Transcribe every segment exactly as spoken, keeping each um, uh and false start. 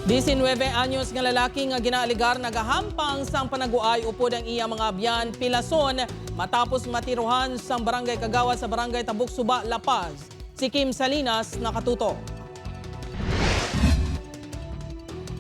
Diecinueve anyos nga lalaki nga ginaaligar nagahampang sang panaguay upod ang iya mga abyan pilason matapos matirohan sang barangay kagawad sa barangay Tabuksuba, La Paz. Si Kim Salinas nakatuto.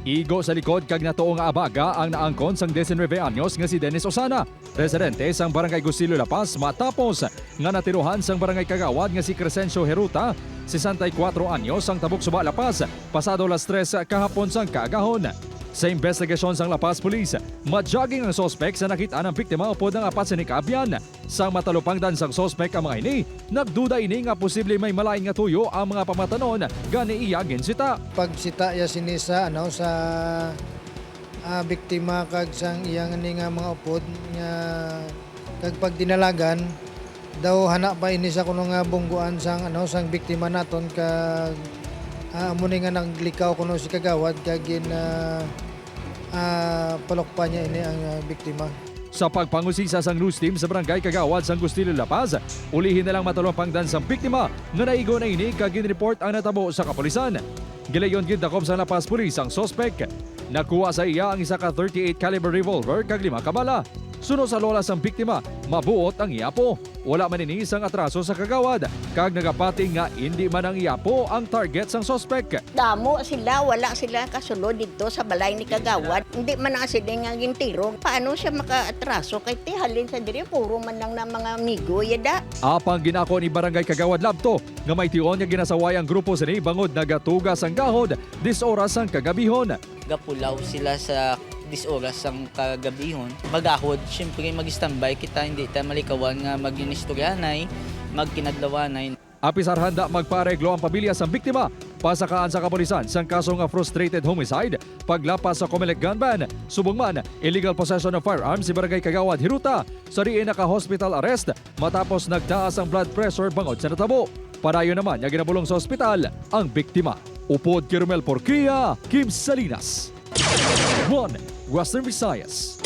Igo sa likod kag natuo nga abaga ang naangkon sang diecinueve anyos nga si Dennis Osana, residente sang Barangay Gustillo, La Paz, matapos nga natirohan sang barangay kagawad nga si Crescencio Heruta, sesenta y cuatro anyos, sang Tabuksuba, La Paz, pasado las tres kahapon sang kaagahon. Sa investigasyon sang La Paz Police, madyaging ang suspek sa nakit-an ang biktima upod ang apat sini ka abyan. Sang matalupangdan sang suspek ang mga ini, nagduda ini nga posible may malain nga tuyo ang mga pamatanon, gani iya ginsita. Pagsita ya sini sa, ano, sa, ah, biktima kag sang iya ngani nga mga upod nga, kag pagdinalagan, daw hana pa ini sa kuno nga bungguan sang, ano, sang biktima naton kag, ah, amo ni nga naglikaw kuno si kagawad kag gin, ah, ah, palukpan niya ini ang, ah, biktima. Sa pagpangusisa sang news team sa barangay kagawad sang Gustillo, La Paz, ulihi na lang matalupangdan sang biktima nga naigo na ini kag ginreport ang natabo sa kapulisan. Gilayon gindakop sang La Paz Police ang suspek. Nakuha sa iya ang isa ka thirty-eight caliber revolver kag lima ka bala. Suno sa lola sang biktima, mabuot ang iya apo. Wala man ini sang atraso sa kagawad, kag nagapati nga indi man ang iya apo ang target sang suspek. Damo sila, wala sila kasulod didto sa balay ni kagawad. Hindi man na sila nga gintiro. Paano siya makaatraso? Kay ti halin sa diri, puro man lang na mga amigo, yada. Apang ginako ni Barangay Kagawad Labto nga may tion nga ginasaway ang grupo sini bangod nagatuga sang gahod dis oras sang kagabihon. Gapulaw sila sa dis oras sang kagabihon. Magahod, siyempre, mag-standby kita, hindi ta malikawan nga mag-inistoryahanay, magkinadlawanay. Apisar handa magpaareglo ang pamilya sang biktima, pasakaan sa kapulisan sang kaso nga frustrated homicide, paglapas sa Comelec gunman, subong man illegal possession of firearms si Barangay Kagawad Hiruta, sa diin naka-hospital arrest matapos nagtaas ang blood pressure bangod sa natabo. Padayon naman nga ginabulong sa ospital ang biktima. Upod kay Romel Porquia, Kim Salinas, One Western Visayas.